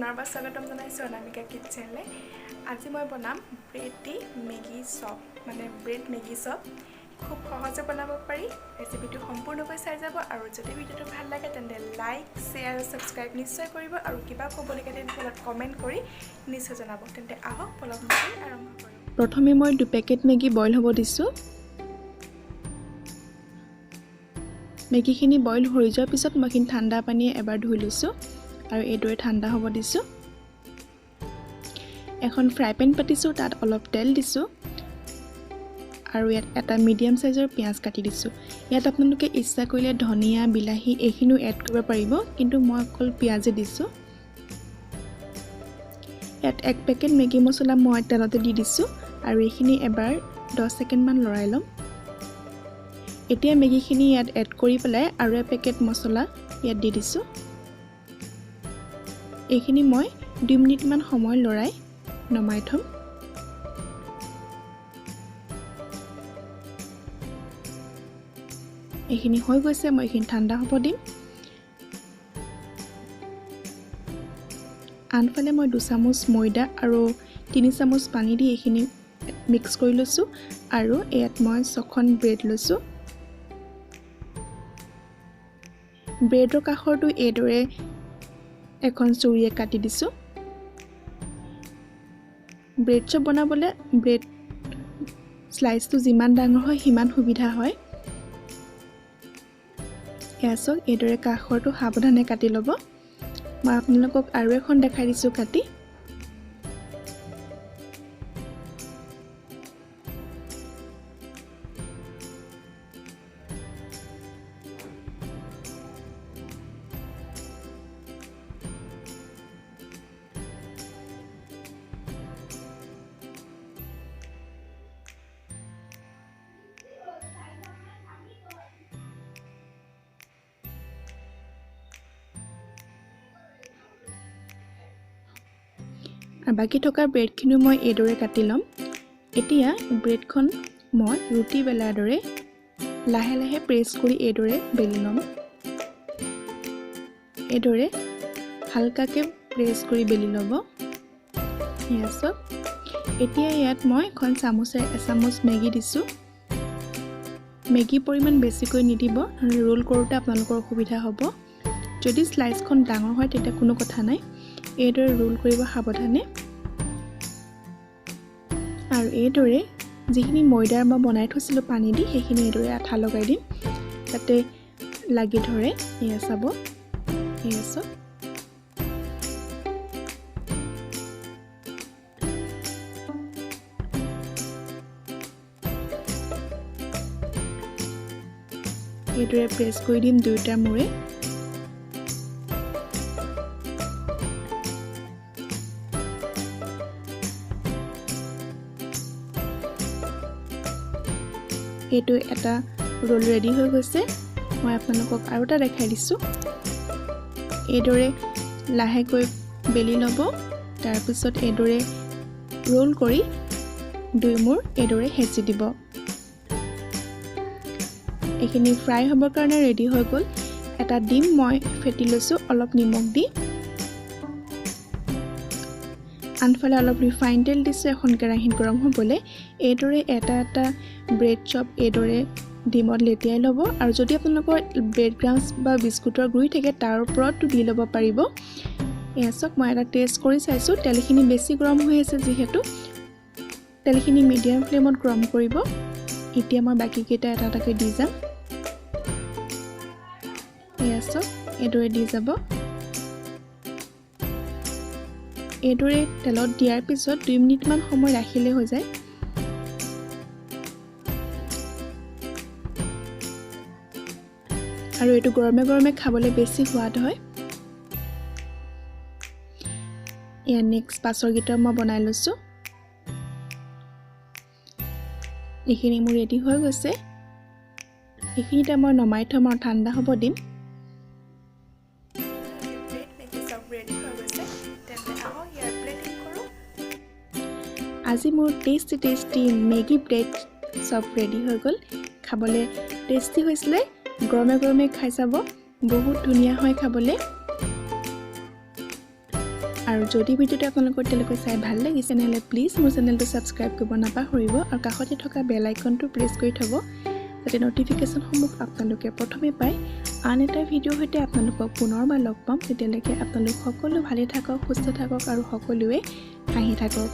পুনৰবাৰ স্বাগতম জনাইছোঁ অনামিকা কিটচেনলৈ। আজি মই বনাম ব্ৰেড দি মেগী চপ, মানে ব্ৰেড মেগী চপ। খুব সহজে বনাব পাৰি। ৰেচিপিটো সম্পূৰ্ণকৈ চাই যাব আৰু যদি ভিডিঅ'টো ভাল লাগে তেন্তে লাইক, শ্বেয়াৰ আৰু ছাবস্ক্ৰাইব নিশ্চয় কৰিব আৰু কিবা ক'বলগীয়া তেন্তে তলত কমেণ্ট কৰি নিশ্চয় জনাব। তেন্তে আহক পলম নকৰি আৰম্ভ কৰোঁ। প্ৰথমে মই 2 পেকেট মেগী বইল হ'ব দিছোঁ। মেগীখিনি বইল হৈ যোৱাৰ পিছত মই এইখিনি ঠাণ্ডা পানীয়ে এবাৰ ধুই লৈছোঁ আৰু এইদৰে ঠাণ্ডা হ'ব দিছোঁ। এখন ফ্ৰাই পেন পাতিছোঁ, তাত অলপ তেল দিছোঁ আৰু ইয়াত এটা মিডিয়াম চাইজৰ পিঁয়াজ কাটি দিছোঁ। ইয়াত আপোনালোকে ইচ্ছা কৰিলে ধনিয়া, বিলাহী এইখিনিও এড কৰিব পাৰিব, কিন্তু মই অকল পিঁয়াজে দিছোঁ। ইয়াত 1 পেকেট মেগী মছলা মই তেলতে দি দিছোঁ আৰু এইখিনি এবাৰ 10 ছেকেণ্ডমান লৰাই ল'ম। এতিয়া মেগীখিনি ইয়াত এড কৰি পেলাই আৰু 1 পেকেট মছলা ইয়াত দি দিছোঁ। এইখিনি মই 2 মিনিটমান সময় লৰাই নমাই থ'ম। এইখিনি হৈ গৈছে, মই এইখিনি ঠাণ্ডা হ'ব দিম। আনফালে মই 2 চামুচ ময়দা আৰু 3 চামুচ পানী দি এইখিনি মিক্স কৰি লৈছোঁ আৰু ইয়াত মই 6খন ব্ৰেড লৈছোঁ। ব্ৰেডৰ কাষৰটো এইদৰে এখন চুৰিয়ে কাটি দিছোঁ। ব্ৰেড চপ বনাবলৈ ব্ৰেড শ্লাইচটো যিমান ডাঙৰ হয় সিমান সুবিধা হয়। এয়া চাওক, এইদৰে কাষৰটো সাৱধানে কাটি ল'ব। মই আপোনালোকক আৰু এখন দেখাই দিছোঁ কাটি। আৰু বাকী থকা ব্ৰেডখিনিও মই এইদৰে কাটি ল'ম। এতিয়া ব্ৰেডখন মই ৰুটি বেলাৰ দৰে লাহে লাহে প্ৰেছ কৰি এইদৰে বেলি ল'ম। এইদৰে হালকাকৈ প্ৰেছ কৰি বেলি ল'ব। এয়া চাওক, এতিয়া ইয়াত মই এখন চামুচেৰে এচামুচ মেগী দিছোঁ। মেগীৰ পৰিমাণ বেছিকৈ নিদিব, ৰোল কৰোঁতে আপোনালোকৰ অসুবিধা হ'ব। যদি শ্লাইচখন ডাঙৰ হয় তেতিয়া কোনো কথা নাই। এইদৰে ৰোল কৰিব সাৱধানে। আৰু এইদৰে যিখিনি ময়দাৰ মই বনাই থৈছিলোঁ পানী দি, সেইখিনি এইদৰে আঠা লগাই দিম যাতে লাগি ধৰে। এয়া চাব, এয়া চাওক। এইদৰে প্ৰেছ কৰি দিম দুয়োটা মূৰে। এইটো এটা ৰোল ৰেডি হৈ গৈছে। মই আপোনালোকক আৰু এটা দেখাই দিছোঁ। এইদৰে লাহেকৈ বেলি ল'ব, তাৰপিছত এইদৰে ৰোল কৰি দুই মূৰ এইদৰে হেঁচি দিব। এইখিনি ফ্ৰাই হ'বৰ কাৰণে ৰেডি হৈ গ'ল। এটা ডিম মই ফেটি লৈছোঁ অলপ নিমখ দি। আনফালে অলপ ৰিফাইন তেল দিছোঁ এখন কেৰাহীত গৰম হ'বলৈ। এইদৰে এটা এটা ব্ৰেড চপ এইদৰে ডিমত লেটিয়াই ল'ব আৰু যদি আপোনালোকৰ ব্ৰেড ক্ৰাম্ছ বা বিস্কুটৰ গুড়ি থাকে তাৰ ওপৰতো দি ল'ব পাৰিব। এয়া চাওক, মই এটা টেষ্ট কৰি চাইছোঁ। তেলখিনি বেছি গৰম হৈ আছে যিহেতু তেলখিনি মিডিয়াম ফ্লেমত গৰম কৰিব। এতিয়া মই বাকীকেইটা এটা এটাকৈ দি যাম। এয়া চাওক, এইদৰে দি যাব। এইদৰে তেলত দিয়াৰ পিছত 2 মিনিটমান সময় ৰাখিলে হৈ যায়। আৰু এইটো গৰমে গৰমে খাবলৈ বেছি সোৱাদ হয়। এয়া নেক্সট পাছৰকেইটা মই বনাই লৈছোঁ। এইখিনি মোৰ ৰেডি হৈ গৈছে। এইখিনিতে মই নমাই থ'ম আৰু ঠাণ্ডা হ'ব দিম। আজি মোৰ tasty tasty Maggi bread chop ready হৈ গ'ল। খাবলৈ টেষ্টি হৈছিলে, গৰমে গৰমে খাই চাব, বহুত ধুনীয়া হয় খাবলৈ। আৰু যদি ভিডিঅ'টো আপোনালোকৰ এতিয়ালৈকে চাই ভাল লাগিছে, তেনেহ'লে প্লিজ মোৰ চেনেলটো ছাবস্ক্ৰাইব কৰিব নাপাহৰিব আৰু কাষতে থকা বেল আইকনটো প্ৰেছ কৰি থ'ব, যাতে ন'টিফিকেশ্যনসমূহ আপোনালোকে প্ৰথমে পায়। আন এটা ভিডিঅ'ৰ সৈতে আপোনালোকক পুনৰবাৰ লগ পাম। তেতিয়ালৈকে আপোনালোক সকলো ভালে থাকক, সুস্থ থাকক আৰু সকলোৱে হাঁহি থাকক।